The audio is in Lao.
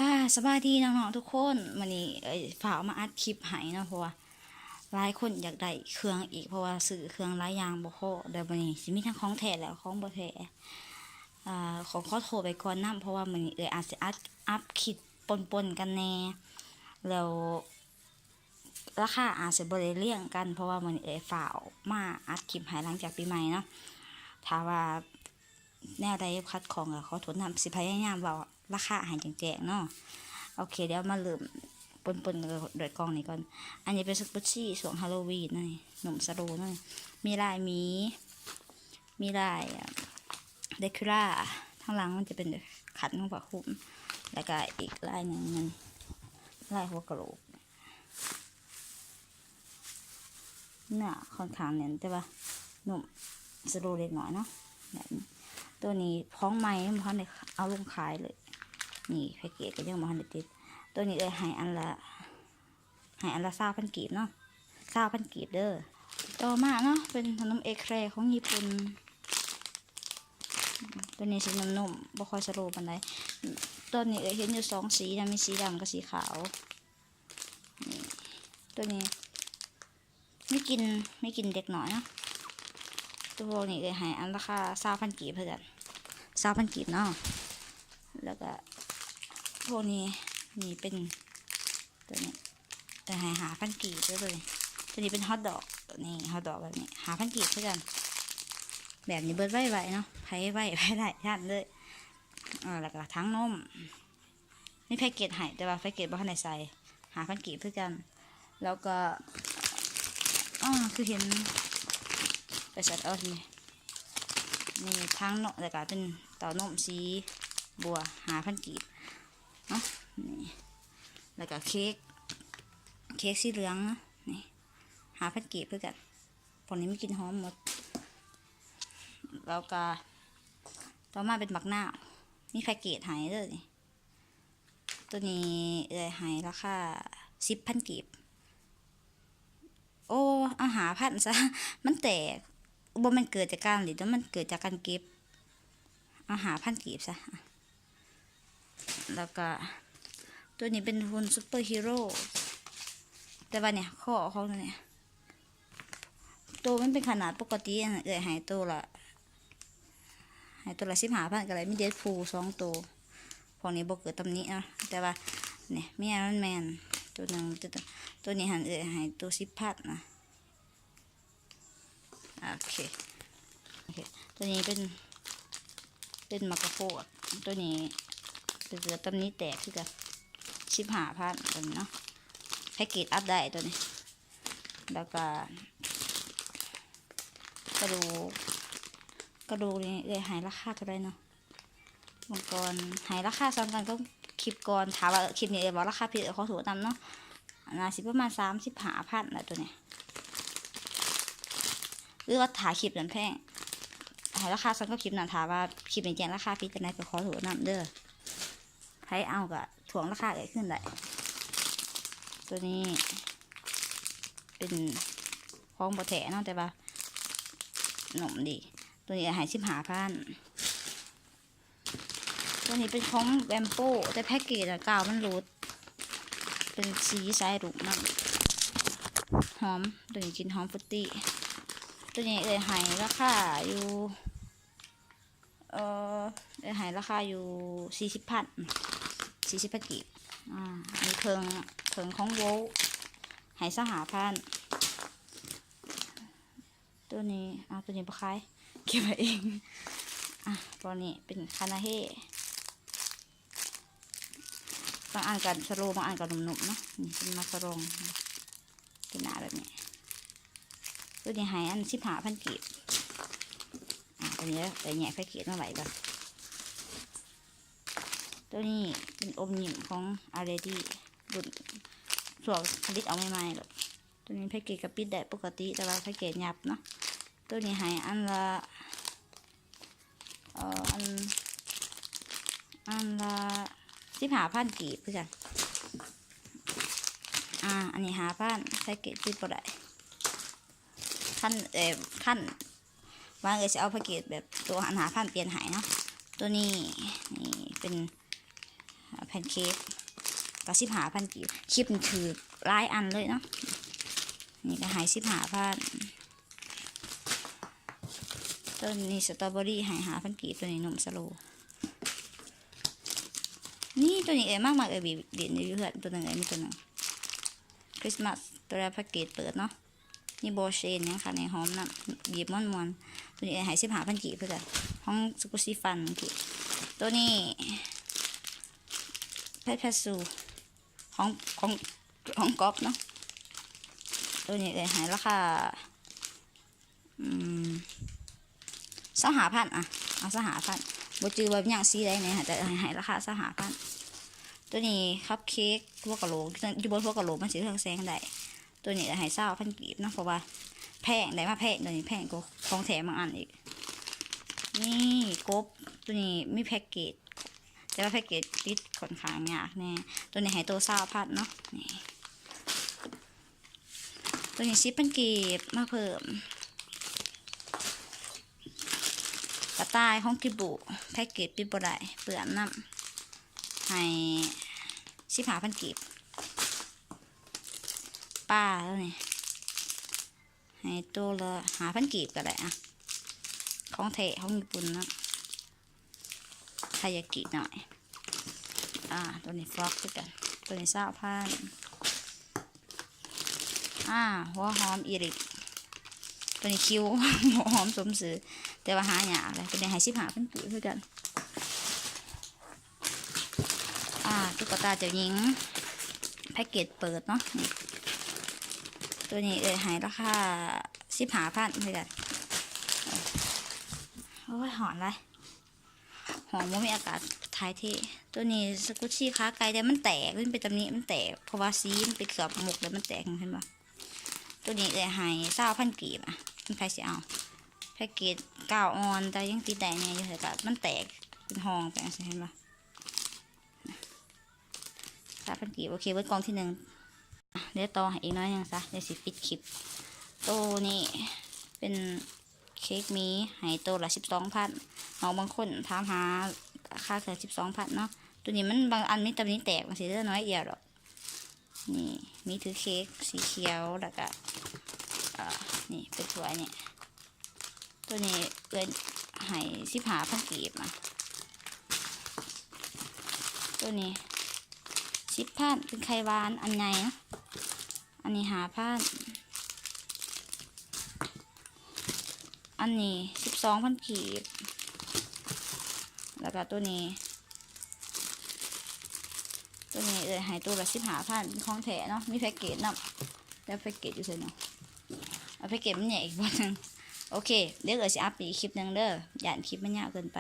ອາ ສະບາຍດີນ້ອງໆທຸກຄົນ. ມື້ນີ້ເອື້ອຍຟ້າວມາອັດຄລິບໃຫ້ເນາະ ເພາະວ່າຫຼາຍຄົນຢາກໄດ້ເຄື່ອງອີກ ເພາະວ່າຊື້ເຄື່ອງຫຼາຍຢ່າງບໍ່ພໍ. ແລ້ວມື້ນີ້ຊິມີທັງຂອງແທ້ ແລະ ຂອງບໍ່ແທ້. ອາ ຂໍ ຂໍໂທດໄວ້ກ່ອນນຳ ເພາະວ່າມື້ນີ້ເອື້ອຍອາດຊິອັດ ອັບຄລິບປົນໆກັນແດ່ ແລ້ວລາຄາອາດຊິບໍ່ໄດ້ລຽງກັນ ເພາະວ່າມື້ນີ້ເອື້ອຍຟ້າວມາອັດຄລິບໃຫ້ຫຼັງຈາກປີໃໝ່ເນາະ. ຖ້າວ່າ ແນວໃດຂັດຂ້ອງກໍຂໍໂທດນຳ, ຊິພະຍາຍາມເວົ້າລາຄາໃຫ້ແຈ້ງໆເນາະ. ໂອເຄ ດຽວມາເລີ່ມປົນໆດ້ວຍກ່ອງນີ້ກ່ອນ. ອັນນີ້ເປັນສະກຸດຊີຊ່ວງຮາໂລວີນເນາະ, ນົມສະໂລເນາະ, ມີລາຍໝີ ມີລາຍ ອາ ເດກູຣາ, ທາງຫຼັງມັນຈະເປັນແບບຂັນຂອງຜ້າຄຸມ, ແລ້ວກະອີກລາຍໜຶ່ງແມ່ນລາຍຫົວກະໂຫຼກ. ເນື້ອຂ້ອນຂ້າງແໜ້ນ ແຕ່ວ່ານຸ້ມ ສະໂລເລັກນ້ອຍເນາະ. ແບບນີ້ ໂຕນີ້ຂອງໃໝ່ ຍັງບໍ່ທັນໄດ້ເອົາລົງຂາຍເລີຍ. ນີ້ແພັກເກດກໍຍັງບໍ່ທັນໄດ້ຕິດ. ໂຕນີ້ເອື້ອຍໃຫ້ອັນລະ ໃຫ້ອັນລະຊາວພັນກີບເນາະ, ຊາວພັນກີບເດີ. ຕໍ່ມາເນາະ ເປັນຂະໜົມເອແຄລຂອງຍີ່ປຸ່ນ. ໂຕນີ້ຊິນຸ້ມໆ ບໍ່ຄ່ອຍສະໂລປານໃດ. ຕອນນີ້ເອື້ອຍເຫັນຢູ່ສອງສີນະ ມີສີດຳກັບສີຂາວ. ນີ້ ໂຕນີ້ມີກິ່ນ ມີກິ່ນເດັກນ້ອຍເນາະ. ໂຕພວກນີ້ເອື້ອຍໃຫ້ອັນລາຄາຊາວພັນກີບຄືກັນ, ຊາວພັນກີບເນາະ. ແລ້ວກະພວກນີ້ ນີ້ເປັນ ໂຕນີ້ເອື້ອຍໃຫ້ຫ້າພັນກີບເດີ. ໂຕນີ້ ໂຕນີ້ເປັນຮອດດອກ, ນີ້ຮອດດອກແບບນີ້ ຫ້າພັນກີບຄືກັນ. ແບບນີ້ເບິດໄວໆເນາະ, ໃຜໄວໃຜໄດ້ທັນເລີຍ. ເອີ ແລ້ວກະຖັງນົມ ມີແພັກເກດໃຫ້ ແຕ່ວ່າແພັກເກດບໍ່ທັນໄດ້ໃສ່, ຫ້າພັນກີບຄືກັນ. ແລ້ວກໍ ອໍ ຄືເຫັນໄປໃສ່ເອົາທີ່ ນີ້ຖັງເນາະ, ແລ້ວກໍເປັນເຕົ້ານົມສີບົວ ຫ້າພັນກີບເນາະ. ນີ້ ແລ້ວກໍເຄ້ກ ເຄ້ກສີເຫຼືອງ ນີ້ ຫ້າພັນກີບຄືກັນ. ພວກນີ້ມີກິ່ນຫອມໝົດ. ແລ້ວກໍຕໍ່ມາເປັນໝາກນາວ ມີແພັກເກດໃຫ້ເດີນີ້. ໂຕນີ້ເອື້ອຍໃຫ້ລາຄາສິບພັນກີບ. ໂອ້ ເອົາຫ້າພັນຊະ ມັນແຕກ. ບໍ່ແມ່ນເກີດຈາກການຫຼິ້ນ ແຕ່ມັນເກີດຈາກການເກັບ. ເອົາຫ້າພັນກີບຊະ. ແລ້ວກະໂຕນີ້ເປັນຫຸ່ນຊຸບເປີຮີໂຣ ແຕ່ວ່ານີ້ ຄໍຂອງໂຕນີ້ ໂຕມັນເປັນຂະໜາດປົກກະຕິ. ອັນເອື້ອຍໃຫ້ໂຕລະ ໃຫ້ໂຕລະສິບຫ້າພັນກໍໄດ້, ມີເດດພູລສອງໂຕ. ພວກນີ້ບໍ່ເກີດຕຳໜິເນາະ, ແຕ່ວ່ານີ້ ມີໄອຣອນແມນໂຕໜຶ່ງ. ໂຕ ໂຕນີ້ຫັ້ນເອື້ອຍໃຫ້ໂຕສິບພັນນະ. ໂອເຄ ໂອເຄ ໂຕນີ້ເປັນ ເປັນໝາກກະໂພດ. ໂຕນີ້ເປັນເກືອບຕຳໜິແຕກຄືກັນ ສິບຫ້າພັນ ໂຕນີ້ເນາະ. ແພັກເກດອັບໄດ້ໂຕນີ້. ແລ້ວກະກະດູກ ກະດູກນີ້ເອື້ອຍໃຫ້ລາຄາເທົ່າໃດເນາະ? ເບິ່ງກ່ອນ ໃຫ້ລາຄາສ່ຳກັນກັບຄລິບກ່ອນ. ຖ້າວ່າຄລິບນີ້ເອື້ອຍບອກລາຄາຜິດ ເອື້ອຍຂໍໂທດນຳເນາະ. ໜ້າຊິປະມານສາມສິບຫ້າພັນແຫຼະໂຕນີ້ ຫຼືວ່າຖ້າຄລິບນັ້ນແພງ ໃຫ້ລາຄາສ່ຳກັບຄລິບນັ້ນ. ຖ້າວ່າຄລິບນີ້ແຈ້ງລາຄາຜິດຈັ່ງໃດກໍຂໍໂທດນຳເດີ. ໃຜເອົາກໍທວງລາຄາເອື້ອຍຄືນໄດ້. ໂຕນີ້ເປັນຂອງບໍ່ແທ້ເນາະ ແຕ່ວ່ານຸ້ມດີ. ໂຕນີ້ໃຫ້ສິບຫ້າພັນ. ໂຕນີ້ເປັນຂອງແບມໂປ້ ແຕ່ແພັກເກດອະ ກາວມັນຫຼຸດ ເປັນສີສາຍລຸ້ງນຳ ຫອມ. ໂຕນີ້ກິ່ນຫອມຟຣຸດຕີ້. ໂຕນີ້ເອື້ອຍໃຫ້ລາຄາຢູ່ ເອີ ເອື້ອຍໃຫ້ລາຄາຢູ່ສີ່ສິບພັນ ສີ່ສິບພັນກີບ. ອາ ອັນນີ້ເຄິ່ງ ເຄິ່ງຂອງໂວລ ໃຫ້ຊາວຫ້າພັນ. ໂຕນີ້ ເອົາ ໂຕນີ້ບໍ່ຂາຍ ເກັບໄວ້ເອງ. ອາ ພວກນີ້ເປັນຄານາເຮ ບາງອັນກໍສະໂລ ບາງອັນກໍນຸ້ມໆເນາະ. ນີ້ເປັນມາກະລົງ ເປັນໜ້າແບບນີ້. ໂຕນີ້ໃຫ້ອັນສິບຫ້າພັນກີບ. ອາ ໂຕນີ້ໄດ້ແຍກແພັກເກດມາໄວ້ກ່ອນ. ໂຕນີ້ເປັນອົມຍິ້ມຂອງອາເຣດີ ລຸ້ນຊ່ວງຜະລິດອອກໃໝ່ໆ. ໂຕນີ້ແພັກເກດກໍປິດໄດ້ປົກກະຕິ ແຕ່ວ່າແພັກເກດຫຍັບເນາະ. ໂຕນີ້ໃຫ້ອັນລະ ເອີ ອັນ ອັນລະສິບຫ້າພັນກີບຄືກັນ. ອາ ອັນນີ້ຫ້າພັນ ແພັກເກດປິດບໍ່ໄດ້. ຄັນ ເອີ ຄັນວ່າເອື້ອຍຊິເອົາແພັກເກດແບບໂຕອັນຫ້າພັນປ່ຽນໃຫ້ເນາະ. ໂຕນີ້ ນີ້ເປັນ ແພນເຄ້ກກໍສິບຫ້າພັນກີບ. ຄລິບນີ້ຖືກຫຼາຍອັນເລີຍເນາະ. ນີ້ກໍໃຫ້ສິບຫ້າພັນ. ໂຕນີ້ສະຕໍເບີຣີໃຫ້ຫ້າພັນກີບ. ໂຕນີ້ນົມສະໂລ. ນີ້ໂຕນີ້ເອີຍມັກໆ ເອີຍບີບຫຼິ້ນຢູ່ເຮືອນ. ໂຕໜຶ່ງເອີຍມີໂຕໜຶ່ງຄຣິສມາສ ໂຕແລກແພັກເກດເປີດເນາະ. ນີ້ບໍ່ເຊນຫຍັງຄັກແນ່ ຫອມນຳ ບີບມ່ວນໆ. ໂຕນີ້ເອີຍໃຫ້ສິບຫ້າພັນກີບຄືກັນ ຂອງສະກຸດຊີຟັນກີ້. ໂຕນີ້ແພັດແພັດຊູຂອງ ຂອງ ຂອງກັອບເນາະ. ໂຕນີ້ເອີຍໃຫ້ລາຄາ ອືມ ຊາວຫ້າພັນ ອະ ເອົາຊາວຫ້າພັນ. ບໍ່ຈື່ວ່າຍັງສີໃດແນ່ ແຕ່ໃຫ້ລາຄາຊາວຫ້າພັນ. ໂຕນີ້ຄັບເຄ້ກຫົວກະໂຫຼກ ຢູ່ບົນຫົວກະໂຫຼກມັນຊິເຮືອງແສງໄດ້. ໂຕນີ້ກໍໃຫ້ຊາວພັນກີບເນາະ ເພາະວ່າແພງ ໄດ້ມາແພງ. ໂຕນີ້ແພງກວ່າຂອງແທ້ບາງອັນອີກ. ນີ້ກົບ ໂຕນີ້ມີແພັກເກດ ແຕ່ວ່າແພັກເກດປິດຂ້ອນຂ້າງຍາກແນ່. ໂຕນີ້ໃຫ້ໂຕຊາວພັນເນາະ. ນີ້ ໂຕນີ້ສິບພັນກີບ ມາເພີ່ມ. ກະຕ່າຍຂອງກິບູ ແພັກເກດປິດບໍ່ໄດ້ ເປື້ອນນຳ ໃຫ້ສິບຫ້າພັນກີບ. ປາໂຕນີ້ໃຫ້ໂຕລະຫ້າພັນກີບກໍໄດ້ອະ ຂອງແທ້ຂອງຍີ່ປຸ່ນເນາະ. ໄທຢາກິໜ້ອຍ ອາ ໂຕນີ້ຟອກຄືກັນ. ໂຕນີ້ຊາວພັນ. ອາ ຫົວຫອມອີລິກ ໂຕນີ້ຄິວ ຫົວຫອມສົມຊື່ ແຕ່ວ່າຫາຍາກເລີຍ. ໂຕນີ້ໃຫ້ສິບຫ້າພັນກີບຄືກັນ. ອາ ຕຸກກະຕາເຈົ້າຍິງ ແພັກເກດເປີດເນາະ. ນີ້ ໂຕນີ້ເອີຍໃຫ້ລາຄາສິບຫ້າພັນຄືກັນ. ໂອ້ຍ ຮ້ອນຫຼາຍ ຫ້ອງບໍ່ມີອາກາດຖ່າຍເທ. ໂຕນີ້ສະກຸດຊີຂາໄກ່ ແຕ່ມັນແຕກ ມັນເປັນຕຳໜິ ມັນແຕກ ເພາະວ່າສີມັນໄປເກືອບໝົກແລ້ວມັນແຕກ ເຫັນບໍ່? ໂຕນີ້ເອື້ອຍໃຫ້ຊາວພັນກີບ ອະ ມັນໃຜຊິເອົາ? ແພັກເກດກາວອ່ອນ ແຕ່ຍັງຕິດໄດ້ແດ່ຢູ່ ແລ້ວກໍມັນແຕກເປັນຮ່ອງໄປ ຈັ່ງຊີ້ ເຫັນບໍ່? ຊາວພັນກີບ. ໂອເຄ ເບິດກ່ອງທີໜຶ່ງ ດຽວຕໍ່ໃຫ້ອີກໜ້ອຍໜຶ່ງຊະ ດຽວຊິປິດຄລິບ. ໂຕນີ້ເປັນເຄ້ກໝີ ໃຫ້ໂຕລະສິບສອງພັນ. ນ້ອງບາງຄົນຖາມຫາ ລາຄາເຄື່ອງສິບສອງພັນເນາະ. ໂຕນີ້ມັນບາງອັນມີຕຳໜິແຕກ ມັນຊິເຫຼືອໜ້ອຍດຽວດອກ. ນີ້ມີຖືເຄ້ກສີຂຽວ ແລ້ວກະ ເອີ ນີ້ເປັນຖ້ວຍນີ້. ໂຕນີ້ເອື້ອຍໃຫ້ສິບຫ້າພັນກີບ. ອະ ໂຕນີ້ສິບພັນ ເປັນໄຂ່ຫວານອັນໃຫຍ່ນະ. ອັນນີ້ຫ້າພັນ ອັນນີ້ສິບສອງພັນກີບ. ແລ້ວກະໂຕນີ້ ໂຕນີ້ເອື້ອຍໃຫ້ໂຕລະສິບຫ້າພັນ ເປັນຂອງແທ້ເນາະ ມີແພັກເກດນຳ. ແລ້ວແພັກເກດຢູ່ໃສເນາະ? ເອົາແພັກເກດມາແຍກອີກບ່ອນໜຶ່ງ. ໂອເຄ ດຽວເອື້ອຍຊິອັບອີກຄລິບໜຶ່ງເດີ ຢ້ານຄລິບມັນຍາວເກີນໄປ.